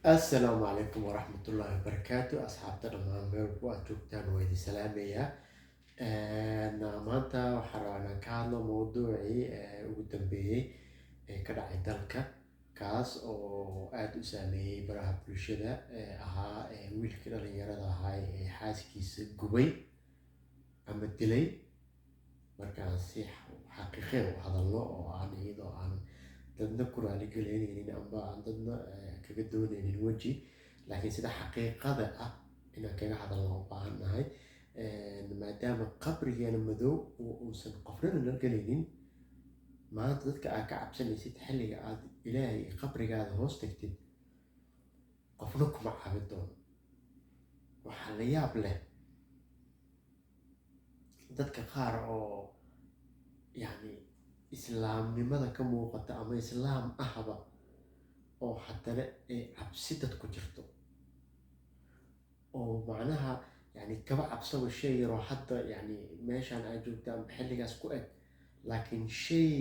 Assalaamu calaykum waraxmatullaahi wabarakaatu. Asxaabta dhammaan meel walbo aad joogtaan, waa idin salaamayaa. Maanta waxaan rabaa inaan ka hadlo mowduucii ugu dambeeyey ee ka dhacay dalka, kaas oo aada u saameeyey baraha bulshada, ee ahaa wiilkii dhalinyarada ahaa ee xaaskiisa gubay ama dilay. Markaan si xaqiiqe u hadalno oo aan iyadoo aan dadna ku raaligelinaynin amba aan dadna kaga doonaynin weji, laakiin sida xaqiiqada ah inaan kaga hadalno u baahan nahay, maadaama qabrigeena madow oo uusan qofnana nala gelaynin. Maanta dadka aad ka cabsanaysid, xilliga aad Ilaahay qabrigaada hoos tagtid, qofna kuma caawin doono. Waxaa la yaab leh dadka qaar oo yacni islaamnimada ka muuqata ama islaam ahba oo haddana ay cabsi dad ku jirto, oo macnaha yani kaba cabsaba shay yaroo hadda yani meeshaan aad joogta ama xilligaas ku eg, laakiin shay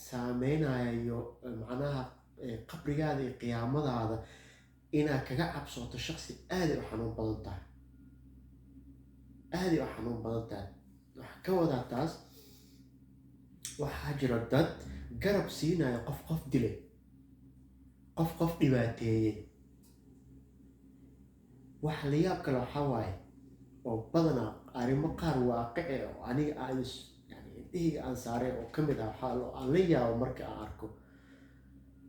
saameynayo macnaha qabrigaada iyo qiyaamadaada inaad kaga cabsooto shaksi, aaday u xanuun badan tahay, aaday u xanuun badan tahay. Waxaa ka wadaa taas, waxaa jira dad garab siinaya qof qof dilay, qof qof dhibaateeyey. Waxa la yaab kale waxaa waaye oo badanaa arrimo qaar waaqici oo aniga aan yani indhahayga aan saaray oo kamid ah, waxaa aan la yaabo marka aan arko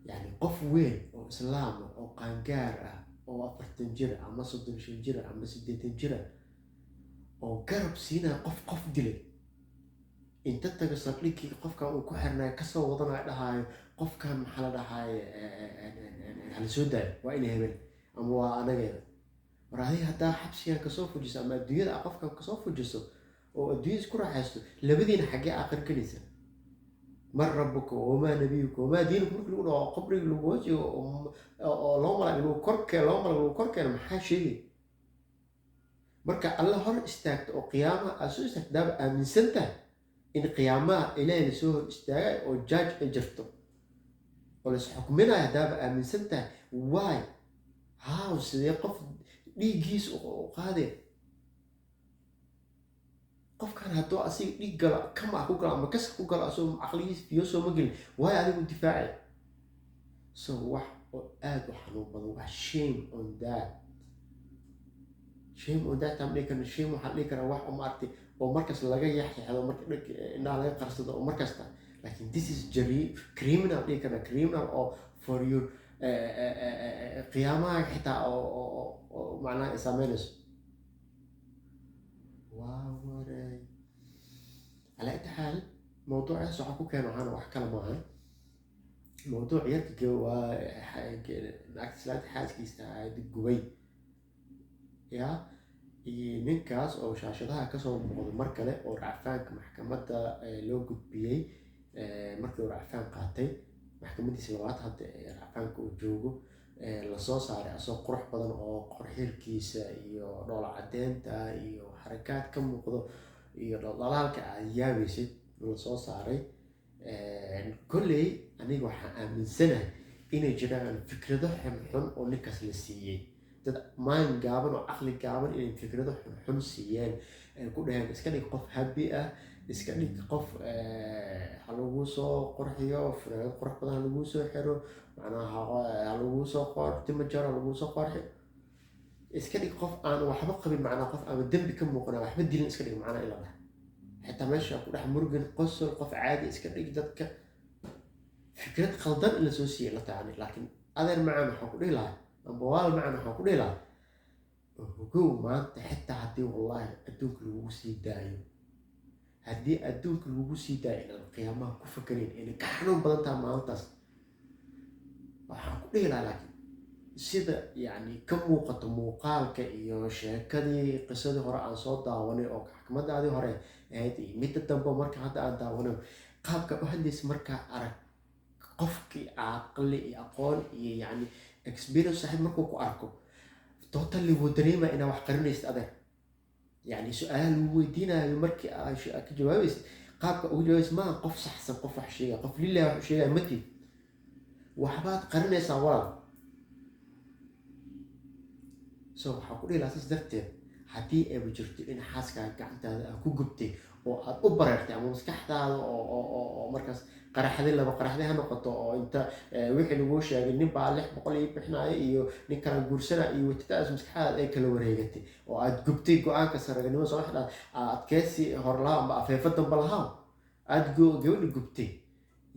yani qof weyn oo islaam ah oo qaangaar ah oo 40 jir ama 35 jir ama 80 jir ah oo garab siinaya qof qof dilay, inta tago saldhiggii qofkan uu ku xirnayo kasoo wadanayo, dhahaayo qofkan, maxaa la dhahaaye, hala soo daayo, waa ina hebel ama waa anageeda. War adiga haddaa xabsigan kasoo fujiso ama adduunyada aa qofkan kasoo fujiso oo adduunyada isku raaxaysto, labadiina xaggee aakhir gelaysa? "Man rabbuka wamaa nabiyuka wamaa diinuka" marki lagu dhaho, qabriga lagu hoosiyo oo loo malag lagu korkee, loo malag lagu korkeeno, maxaa sheegay? Marka Alla hor istaagto oo qiyaamaha aad soo istaagto, daaba aaminsan tahay in qiyaamaha Ilaahay lasoo hor istaagay oo judge ay jirto oo lais xukminayo, haddaaba aaminsan tahay, why, how, sidee qof dhiiggiisa u qaadee? Qofkan hadduu asiga dhiig galo, kama ku galo ama kas ku galo, asagoo caqligiisa fiyo sooma gelin, waayo adigu difaacay? So wax oo aada u xanuun badan, wax shame on that, shame on that taan dhihi karna. Shame waxaan dhihi karaa wax oo maaragtay oo markas laga yaxyaxdo, marka dhig indhaha laga qarsado oo markasta, laakiin this is jari criminal dhihi karna, criminal oo for your qiyaamaha xitaa oo macnaha ay saameynayso. Waa waray. Calaa inta xaal, mawduucaas waxaa ku keena waxaana wax kale maahan, mawduuc yarka waa naagta islaanta xaaskiisa ahayd gubay ya iyo ninkaas oo shaashadaha kasoo muuqday mar kale oo racfaanka maxkamadda loo gudbiyey. Markii uu racfaan qaatay maxkamadiisa labaad, hadda racfaanka uu joogo, lasoo saaray asoo qurux badan oo qorxirkiisa iyo dhoola cadeynta iyo xarakaad ka muuqdo iyo dhaldhalaalka aad yaabaysid lasoo saaray. Kolley aniga waxaan aaminsanahay inay jiraan fikrado xunxun oo ninkaas la siiyey, dad maan gaaban oo caqli gaaban inay fikrado xunxun siiyeen, ay ku dhaheen iska dhig qof happy ah, iska dhig qof ha lagu soo qurxiyo, funaanad qurux badan ha lagu soo xiro, macnaha ha lagu soo qor timo jaro, ha lagu soo qorxiyo, iska dhig qof aan waxba qabin, macnaha qof aan dembi ka muuqan, aan waxba dilin iska dhig, macnaha in la dhaha xitaa meesha ku dhex murgin, qosol, qof caadi iska dhig, dadka fikrad khaldan in lasoo siiyay la tacani. Laakiin adeer macaan waxaan ku dhihi lahaa amba walaal macaan waxaan ku dhihi lahaa, ogow maanta xitaa haddii wallaahi adduunka lagugu sii daayo, haddii adduunka lagugu sii daayo, inaan qiyaamaha ku fakarayn inay ka xanuun badan tahay maalintaas waxaan ku dhihi lahaa. Laakiin sida yacni ka muuqato muuqaalka iyo sheekadii, qisadii hore aan soo daawanay oo maxkamadaadii hore ahayd iyo midda dambe marka hadda aan daawanay, qaabka u hadlaysa markaa arag, qofkii caqli iyo aqoon iyo yacni experience saaxiib markuu ku arko, totally wuu dareemaa inaa wax qarinaysid, adeer. Yacni su-aalaha lagu weydiinayo markii aad ka jawaabaysid, qaabka ugu jawaabaysid maaha qof saxsan, qof wax sheegaya, qof lillahi wax u sheegaya matid, waxbaad qarinaysaa, walaal. So waxaa ku dhihi lahaa, saas darteed, haddii ayba jirto in xaaskaaga gacantaada aad ku gubtay oo aad u bareertay, ama maskaxdaada oo markaas qaraxday, laba qaraxday ha noqoto, oo inta wixii laguu sheegay, nin baa 600 ii bixinaya iyo nin kala guursana iyo watitaas, maskaxdaada ay kala wareegatay oo aad gubtay, go-aanka saraganimo soo waxdhaa adkeysi hor lahaa amba afeefa damba lahaa, aad gabadha gubtay.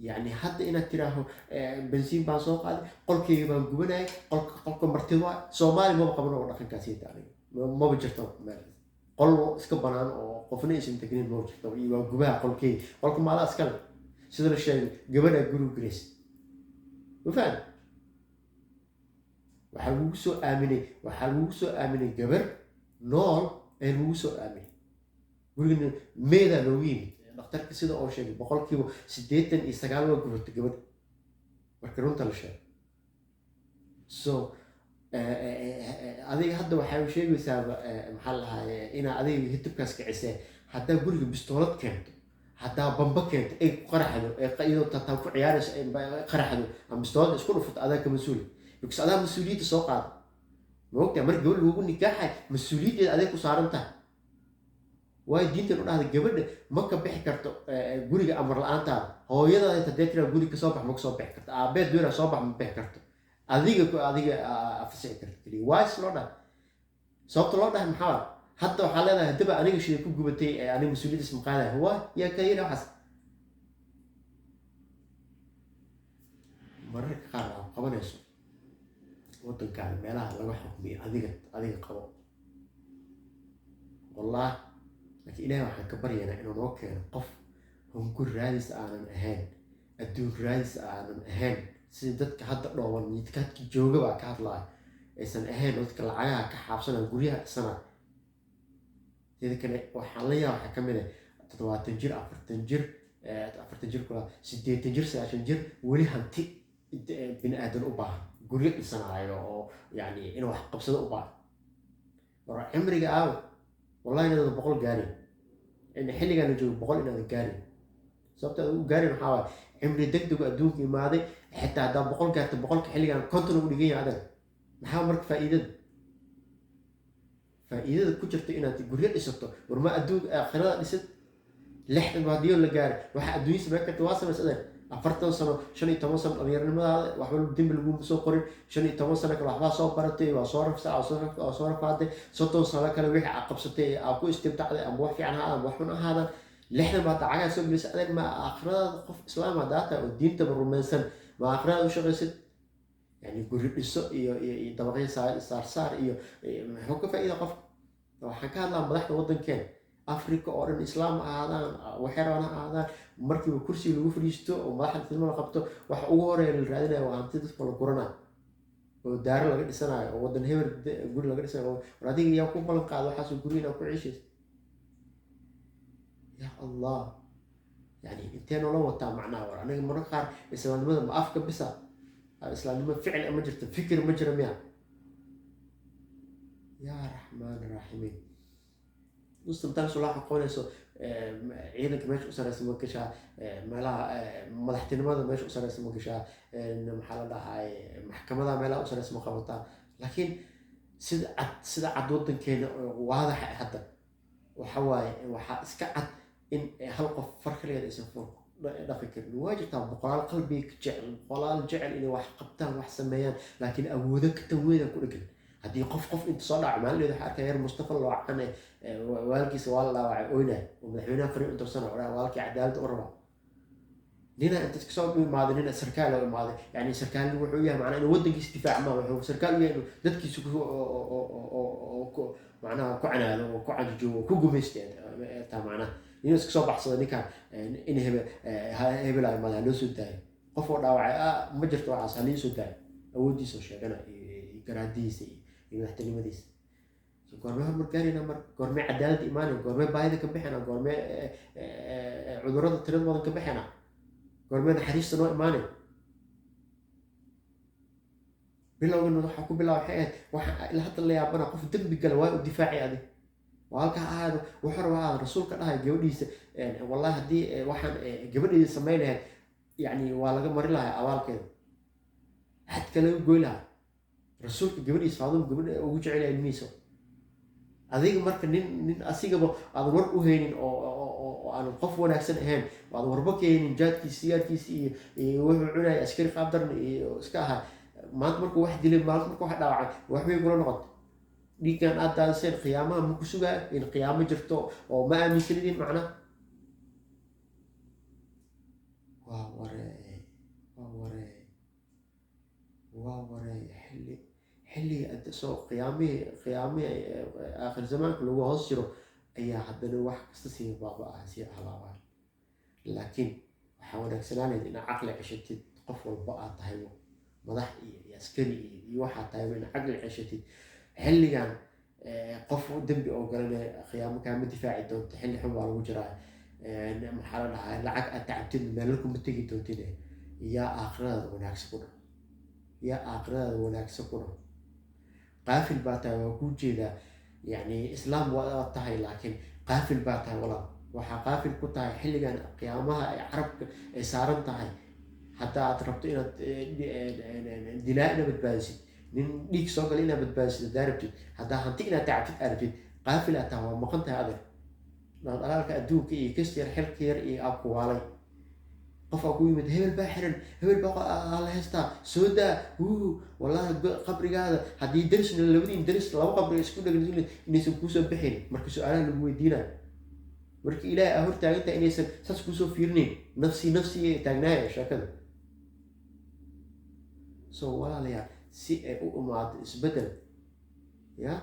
Yacni hadda inaad tiraaho bensiin baan soo qaaday, qolkayga baan gubanayay, qolka martida waa Soomaali maba qaban oo dhaqankaasi aniga maba jirto. Meel qol iska banaan oo qofna aysan tegnin maba jirto. Iyo waa gubaha qolkeyga, qolka maadaa iskale. Sida la sheegay, gabadhaa guriga garays, ma fahmi? Waxaa lagugu soo aaminay gabar nool ee lagugu soo aaminay gurigana meedaa loogu yimid. Dhakhtarka sida oo sheegay, 89% waa gubatay gabadha marka runta la sheego. So adiga hadda waxay sheegaysaaba, maxaa la dhahaye, inaa adiga hitibkaas kicisee. Haddaa guriga bistoolad keento, haddaa bamba keento, ay ku qaraxdo, ee iyadoo tataa ku ciyaarayso ay qaraxdo ama bistoolad isku dhufato, adaa ka mas-uul, because adaa mas-uuliyadda soo qaada. Ma ogtahay marka gabadh lagugu nikaaxay mas-uuliyaddeeda aday ku saaran tahay? Waayo, diintan u dhahda gabadha ma ka bixi karto guriga amar la-aantaada. Hooyadaada hadee tiraa guriga kasoo bax, ma kasoo bixi karto. Aabeed doonaa soo bax, ma bixi karto. Adiga fasixi karto keliya. Ways loo dhahay, sababta loo dhahay maxaa waay? Hadda waxaa leedahay hadaba aniga shida ku gubatay ee aniga mas-uuliyaddiis ma qaadaya. Waa yaa ka yidhi waxaas? Mararka qaar waxaa qabanayso waddankaada meelaha laga xukmiyo, adiga qabo, wallah. Laakiin Ilahay waxaan ka baryaynaa inuu noo keeno qof hungur raadis aanan ahayn, adduun raadis aanan ahayn, sida dadka hadda dhooban midkaadka jooga baa ka hadlaya aysan ahayn, dadka lacagaha ka xaabsanaya, guryaha dhisana. Sida kale waxaan la yaaba, waxaa ka mid ah 70 jir, 40 jir, 40 jir kula, 80 jir, 90 jir, weli hanti bini aadan u baahan, guryo dhisanaayo oo yacni inuu wax qabsado u baahan. War cimriga aawe? Wallahi inaadan 100 gaarin in xilligaan la joogo, 100 inaadan gaarin. Sababta aad u gaarin waxaa waaye cimri degdeg oo adduunka imaaday. Xitaa haddaa 100 gaarto, 100-ka xilligan 50 ugu dhigan yahay adag. Maxaa marka faa'iidada ku jirta inaad guryo dhisato? War ma adduunka aakhirada dhisid? 60 ba haddii la gaaray, waxa adduunya samayn karta waa samays adeer. 40 sano, 15 sano dhalinyaronimadaada waxba dembi laguma soo qorin. 15 sano kale waxbaa soo baratay, waa soo rafsa, waa soo rafaaday. 30 sano kale wixii aad qabsatay, aa ku istimtacday, ama wax fiican ha ama wax xun ahaadaan, 60 baad lacagaha soo gelisay adeer. Ma aakhiradaada, qof islaam haddaa tahay oo diintaba rumaysan, ma aakhiradaada u shaqaysid? Yani guri dhiso iyo dabaqyo saarsaar iyo muxuu ka faa'iida qofka? Waxaan ka hadlaa madaxda waddankeen. Africa oo dhan, islaam ha ahaadaan, waxay rabaan ha ahaadaan, markiiba kursiga lagu fadhiisto oo madaxda tilmo la qabto, waxa ugu horeeya la raadinayo waa hanti dadka la guranayo oo daaro laga dhisanayo oo waddan hebel guri laga dhisanayo. War adiga yaa ku ballan qaada waxaasoo guri inaad ku ciishaysa? Ya Allah, yani intee noola wataa macnaha? War aniga mararka qaar islaamnimada ma afka bisa? Islaamnimo ficil ma jirto, fikir ma jiro miya? Yaa raxmaan raaximiin, muslim taas loo xaqoonayso. Ciidanka meesha u sareysa ma gashaa? Meelaha madaxtinimada meesha u sareysa ma gashaa? Maxaa la dhahay, maxkamadaha meelaha u sareysa ma qabataa? Laakiin sida cad waddankeena waadaxa hadda waxa waaye, waxaa iska cad in hal qof far kaligeed aysan fur dhaqi karin. Waa jirtaa boqolaal qalbiga ka jecel, boqolaal jecel inay wax qabtaan, wax sameeyaan, laakiin awoodo ka tanweyn ku dhegan. Haddii qof inta soo dhaco maalinleed, waxaa arkaya yar Mustafa Loocan, waalkiisa waa la dhaawacay, oynay oo madaxweynaha fariin u dirsana, walaalkii cadaaladda u rabaa. Nina inta kasoo imaaday, nina sarkaal oo imaaday, yani sarkaal wuxuu yahay macnaa inuu waddankiisa difaac ma, wuxuu sarkaal u yahay inuu dadkiisa ku macnaha ku canaado oo ku canjujoogo oo ku gumaysta taa. Macnaha inuu iska soo baxsado ninkan in hebe hebela imaada, haloo soo daayo qof oo dhaawacay. Ma jirto waxaas, halii soo daayo. Awooddiisa oo sheegana iyo garaadihiisa iyo madaxtinimadiisa. So goormee horumar gaarayna marka? Goormee cadaalad imaanaya? Goormee baahida ka bixina? Goormee cudurrada tirada badan ka bixina? Goormee naxariista noo imaanay? Bilowgan waxaa ku bilaaba waxay ahayd, waxa ilaa hadda la yaabana, qof dembi gala waa u difaacay adig, waa halka ha ahaado, wuxuu rabaa ahaado. Rasuulka dhahay gabadhiisa, wallahi haddii waxaan gabadheeda samayn lahayd, yani waa laga mari lahaa abaalkeeda, xadka laga goy lahaa. Rasuulka gabadhiisa Faaduma gabadha ugu jecel yahay ilmihiisa. Adiga marka nin asigaba aadan war u haynin oo aanan qof wanaagsan ahayn, oo aadan warba ka haynin jaadkiisa, sigaarkiisa iyo wuxuu cunaya, askari qaab daran iyo iska ahaa, maanta markuu wax dilay, maanta markuu wax dhaawacay, wax weyn kula noqoto. Dhiiggan aad daadiseen qiyaamaha ma ku sugaa in qiyaamo jirto oo ma aaminsanidin macnaha? Waa waree, waa waree, waa waree. Xilliga soo qiyaamihii aakhir zamaanka lagu hoos jiro ayaa haddana wax kasta sii baaba-ah, sii halaabaan. Laakiin waxaa wanaagsanaaneyd inaad caqli ceshatid. Qof walba aad tahay, madax iyo askari iyo waxaad tahay, inaad caqli ceshatid. Xilligan qof dembi oo galana qiyaamo kaama difaaci doonto. Xilli xun baa lagu jiraa. Maxaa la dhahaa, lacag aad tacabtid meelo kuma tegi doontid. Yaa aakhiradaada wanaagsan ku dhan, yaa aakhiradaada wanaagsan ku dhan. Qaafil baa tahay, waa kuu jeedaa. Yacni islaam waa tahay, laakiin qaafil baa tahay, walaal. Waxaa qaafil ku tahay xilligan qiyaamaha ay carabka ay saaran tahay. Hadda aad rabto inaad dilaa inaad badbaadisid, nin dhiig soo gala inaad badbaadisid haddaa rabtid, haddaa hanti inaad tacabtid aad rabtid, qaafil aad tahay, waa maqan tahay, adeer. Dhalaalka adduunka iyo kasta yar, xilka yar iyo abkuwaalay. Qof aa ku yimid, hebel baa xiran, hebel baa la haystaa, soo daa. Huu wallahi, qabrigaada haddii darisna labadiin daris laba qabri isku dhegan inaysan kuusoo bixin marka su-aalaha lagu weydiinayo, marka Ilaahay aa hortaagantahay, inaysan saas kuusoo fiirinayn. Nafsi nafsi taagnaaya sheekada. So walaalayaal, si ay u imaado isbeddel, ya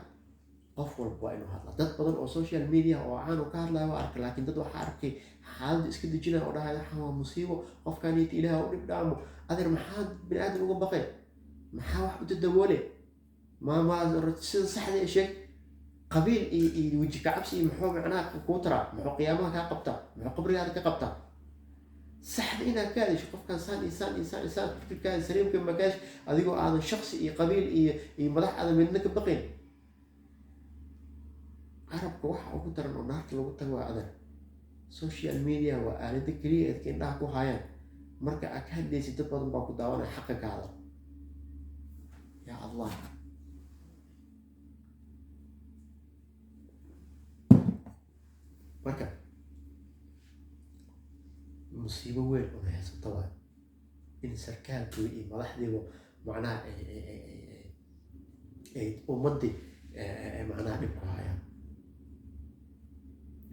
qof walba waa inuu hadlaa. Dad badan oo social media oo caan u ka hadlaya waa arkay, laakiin dad waxaa arkay xaaladda iska dejinaya oo dhahaya waxaan waa musiibo, qofkaaniita Ilaah u dhib dhaamo. Adeer, maxaad bini aadan uga baqay? Maxaa wax u dadaboole? Ma sida saxda ee sheeg. Qabiil iyo weji kacabsi iyo muxuu macnaha kuu taraa? Muxuu qiyaamaha kaa qabtaa? Muxuu qabrigaada ka qabtaa? Saxda inaad ka hadasho, qofkan saan iyo saan iyo saan iyo saan, fikirkaada saliimka makaash, adigoo aadan shaksi iyo qabiil iyo madax aadan midna ka baqayn. Carabka waxa ugu daran oo naarta lagu tago waa adeer. Social media waa aalada keliya dadka indhaha ku hayaan. Marka aad ka hadlaysid, dad badan baa ku daawanaya. Xaqa ka hadal. Ya Allah, marka musiibo weyn oo haysata waay in sarkaalkii iyo madaxdiiba macnaha ay ummaddii macnaha dhib ku hayaan.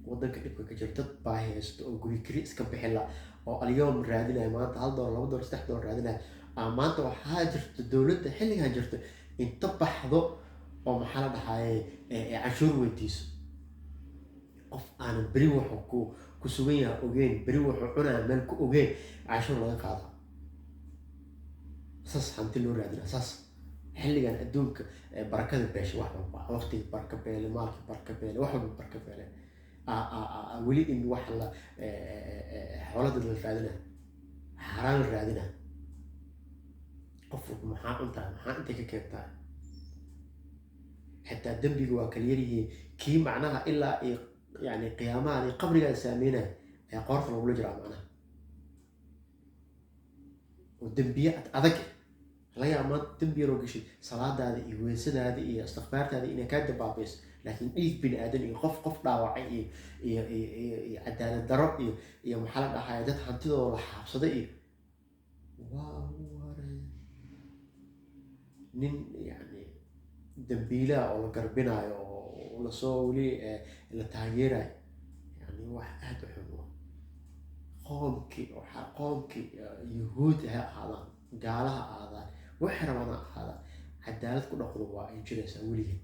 Waddanka dhibka ka jira, dad baa haysto oo guri kiri iska bixila oo alyoom raadinaya, maanta $1, $2, $3 raadinaya. Maanta waxaa jirta dowladda xilligan jirta inta baxdo oo maxaa la dhahaye canshuur weydiiso qof aanan beri wuxuu ku sugan yahay ogeyn, beri wuxuu cunaya meel ku ogeyn, canshuur laga qaada, saas hanti loo raadina. Saas xilligan adduunka barakada beesha, wax walba waqtiga baraka beele, maalka baraka beele, wax walba baraka beele. Weli in wax la xoolada la raadina, xaaraan la raadina. Qof walba maxaa cuntaa, maxaa intay ka keentaa? Xitaa dembiga waa kala yaryihiin. Kii macnaha ilaa iyo yani qiyaamaha iyo qabrigaa saameynaya ayaa qoorta lagula jiraa macnaha, oo dembiye ad adag laga yaaba maanta dembi yaroo gashay, salaadaada iyo weysadaada iyo istikfaartaada inay kaa dabaabayso, laakiin dhiig bini aadan iyo qof dhaawacay iyo cadaalad daro iyo maxaa la dhahaya, dad hantidooda la xaabsaday iyo waa ware nin yani dambiilaha oo la garbinayo oo lasoo weli la taageerayo, yani wax aada u xun waa. Qoomkii waxaa qoomkii yuhuud ha ahaadaan, gaalaha ahaadaan, waxay rabaan ha ahaadaan, cadaalad ku dhaqdo waa ay jiraysaa weligeed.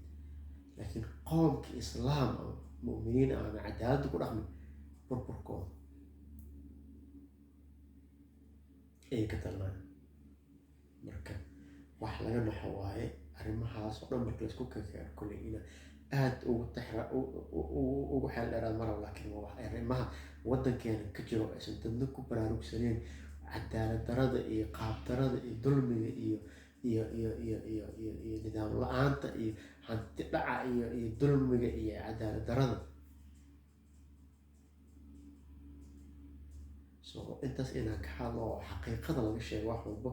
Laakiin qoomkii islaam ama mu'miniin aana cadaaladda ku dhaqmin, burburkooda ayay ka talnaan. Marka wax laga naxo waaye arrimahaas oo dhan marka laisku keeno. Kolley ina aada ugu taxra ugu xeel dheeraad marabo, laakiin waa wax arrimaha waddankeena ka jiro aysan dadna ku baraarugsaneen, cadaalad darada iyo qaab darada iyo dulmiga iyo nidaam la-aanta iyo hanti dhaca iyo dulmiga iyo cadaalad darada. So intaas inaan ka hadlo oo xaqiiqada laga sheego wax walbo.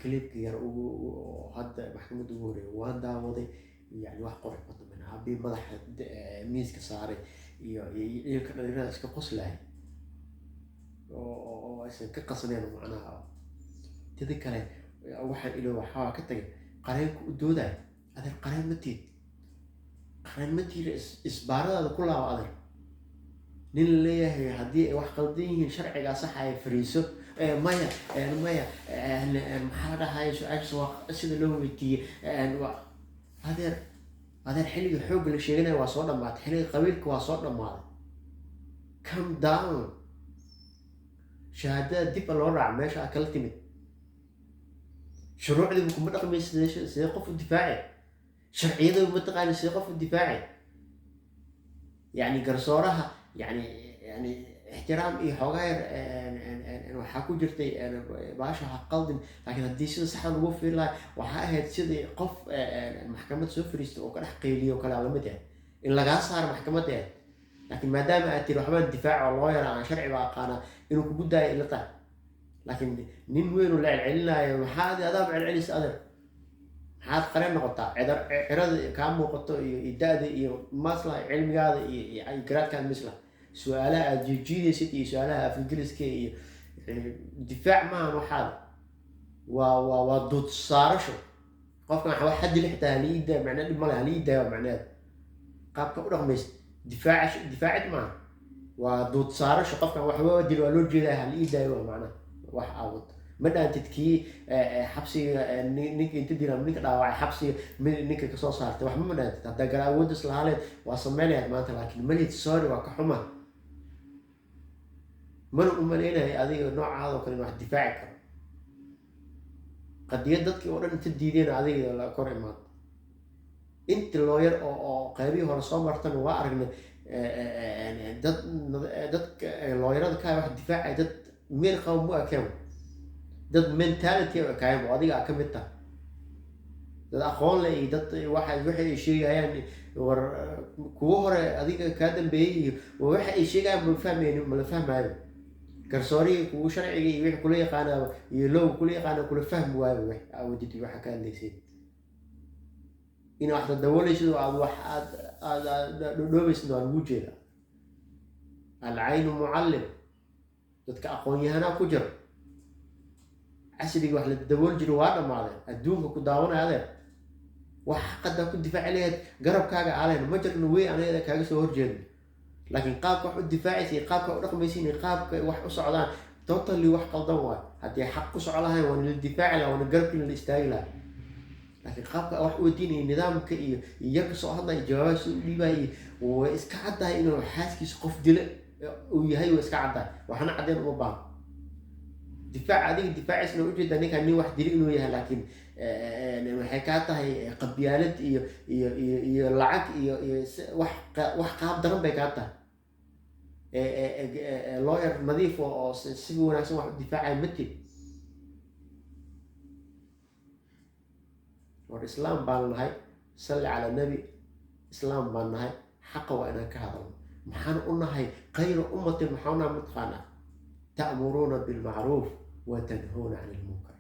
Clipka yar ugu hadda maxkamadda ugu horeeyay waan daawaday. Yani wax qurux badan min aabii madaxa miiska saaray iyo ilka dhalinyarada iska qoslahay oo aysan ka qasnayn macnaha. Teda kale, waxaan ilo waxaa ka tagay qareenku u doodayo. Adeer, qareen ma tiid, qareen ma tiida, isbaaradaada ku laabo. Adeer, nin la leeyahay haddii ay wax qaldan yihiin sharcigaa saxaya, fariiso. Maya, maya, maxaa la dhahaya, su-aashaas waa sida loo weydiiyey. Adeer, adeer, xilliga xoogga la sheeganaya waa soo dhamaatay, xilliga qabiilka waa soo dhammaaday. Calm down. Shahaadada dib a loo raaca meesha aad kala timid. Shuruucdiiba kuma dhaqmaysa, sidee qof u difaaci? Sharciyadaba mataqaani, sidee qof u difaaci? Yani garsooraha yani ixtiraam iyo xoogaa yar waxaa ku jirtay baasha ha qaldin, laakiin haddii sida saxda lagu fiiri lahaa, waxaa ahayd sidii qof maxkamad soo fariista oo ka dhex qayliyo oo kale lamid ah in lagaa saaro maxkamadda ahayd. Laakiin maadaama aad tiri waxbaan difaac oo loo yara aan sharci baa aqaanaa, inuu kugu daayo ila tahay. Laakiin nin weyn oo la celcelinaayo, maxaa adi adaaba celcelisa? Adeer, maxaad qareen noqotaa? Cirada kaa muuqato iyo da-da iyo masla cilmigaada iyo garaadkaada misla su-aalaha aada jiijiidaysid iyo su-aalaha af ingiliiska iyo difaac maahan. Waxaada waa duud saarasho. Qofkan waxba xaddi xitaa halii daaya, macnaa dhib male, halii daayo macneeda. Qaabka u dhaqmaysid difaac difaacid maaha, waa duud saarasho. Qofkan waxba dil waa loo jeedaa, halii daayo waa macnaha. Wax aawad ma dhaantid kii xabsiga ninka inta dila, ninka dhaawacay xabsiga ninka kasoo saartay, waxba ma dhaantid. Haddaa gara awooddas lahaaleed waa sameynayaad maanta, laakiin malid. Sorry, waa ka xuma. Mana u maleynayo adiga noocaada oo kale in wax difaaci karo. Qadiyad dadkii oo dhan inta diideen adiga la kor imaado. Inta lawyer oo qaybihii hore soo martana waa aragnay. Dad dadka lawyerada ka wax difaacay, dad meel qaba mu ekeen, dad mentality u ekaayeen oo adiga aa ka mid tahay, dad aqoon leh iyo dad waxa waxay ay sheegayaan. War kuwo hore adiga kaa dambeeyey iyo waxa ay sheegayaan ma fahmaynin, mala fahmaayo. Garsoorihii kugu sharciga iyo wixii kula yaqaana iyo low kula yaqaana kula fahmi waayo. Wax awadid iyo waxa ka hadlaysid, inaad wax dadawoolaysid oo aad wax aad aad dhodhoobaysid waa lagu jeedaa. Alcaynu mucallim. Dadka aqoon-yahanaa ku jira. Casrigii wax la dabool jiro waa dhammaadeen. Adduunka ku daawanaya, adeer, wax xaqadaa ku difaaci lahayd garabkaaga aleen ma jirno wey. Anaga kaaga soo horjeedno, laakiin qaabka wax u difaacaysa iyo qaabka u dhaqmaysiin iyo qaabka wax u socdaan totally wax qaldan waay. Haddii xaq ku soco lahayn, waana la difaaci lahaa, waana garabkiina la istaagi lahaa. Laakiin qaabka wax u wadiinaya, nidaamka iyo yarka soo hadlaya, jawaabaha soo u dhiibaya, iyo way iska caddahay inuu xaaskiisa qof dila uu yahay. Way iska caddahay, waxna caddeyn uma baahno. Difaac adiga difaaciisna ujeedaa ninkaan nin wax dili inuu yahay, laakiin waxay kaa tahay qabyaalad iyo lacag iyo wax qaab daran bay kaa tahay. Lawyer nadiif oo si wanaagsan wax u difaacaya matid. War, islaam baan nahay, salli calaa nebi, islaam baan nahay. Xaqa waa inaan ka hadalno. Maxaan u nahay khayra ummatin? Maxaa u nahay mataqaanaa? Ta'muruuna bilmacruuf wa tanhuuna cani ilmunkar.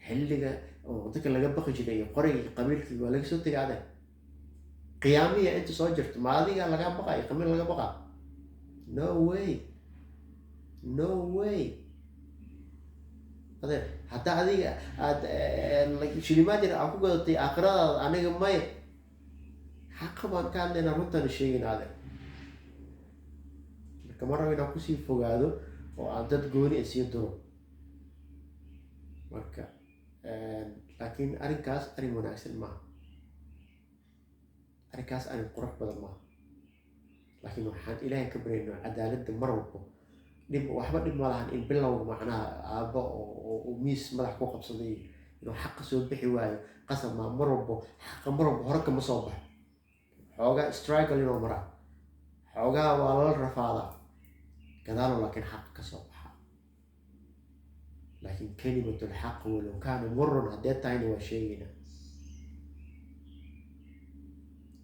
Xilliga oo dadka laga baqi jiray iyo qorigii qabiilkii waa laga soo tegay. Adeer, qiyaamiya inta soo jirto ma adiga lagaa baqayo qabiil laga baqaa? No way, no way. Adeer, haddaa adiga aada shilimaad yar aa ku gadatay aakhiradaada, aniga maya. Xaqa baan ka hadlaynaa, runtaan sheegayna, adeer. Marka ma rabo inaan kusii fogaado oo aan dad gooni sii duro. Marka laakiin arrinkaas arrin wanaagsan maaha, arrinkaas arrin qurux badan maaha. Laakiin waxaan Ilaahay ka baryaynaa cadaaladda mar walbo. Dhib waxba dhib ma lahan in bilowga macnaha aabba oo miis madax ku qabsaday inuu xaqa soo bixi waayo qasab maa. Mar walbo xaqa mar walbo hore kama soo baxo. Xoogaa struggle inuu maraa, xoogaa waa lala rafaadaa gadaalo, laakiin xaqa ka soo baxa. Laakiin kalimatul xaq walow kaana murun haddee tahayna waa sheegaynaa.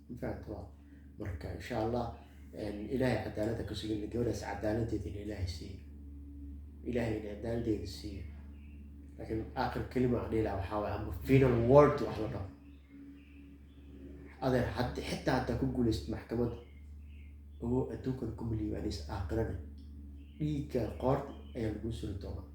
Mafahanta waa? Marka insha Allah Ilaahay cadaaladda ka sugin, gabadhaas cadaaladeeda in Ilaahay siiyo, Ilaahay in cadaaladeeda siiyo. Laakiin aakhir kelima aan dhihi lahaa waxaa waaye, ama final word wax la dhaho, adeer, haddi xitaa haddaa ku guulaysid maxkamadda oo adduunkan ku miliyoanaysa, aakhirana dhiigga qoorta ayaa lagu suri doonaa.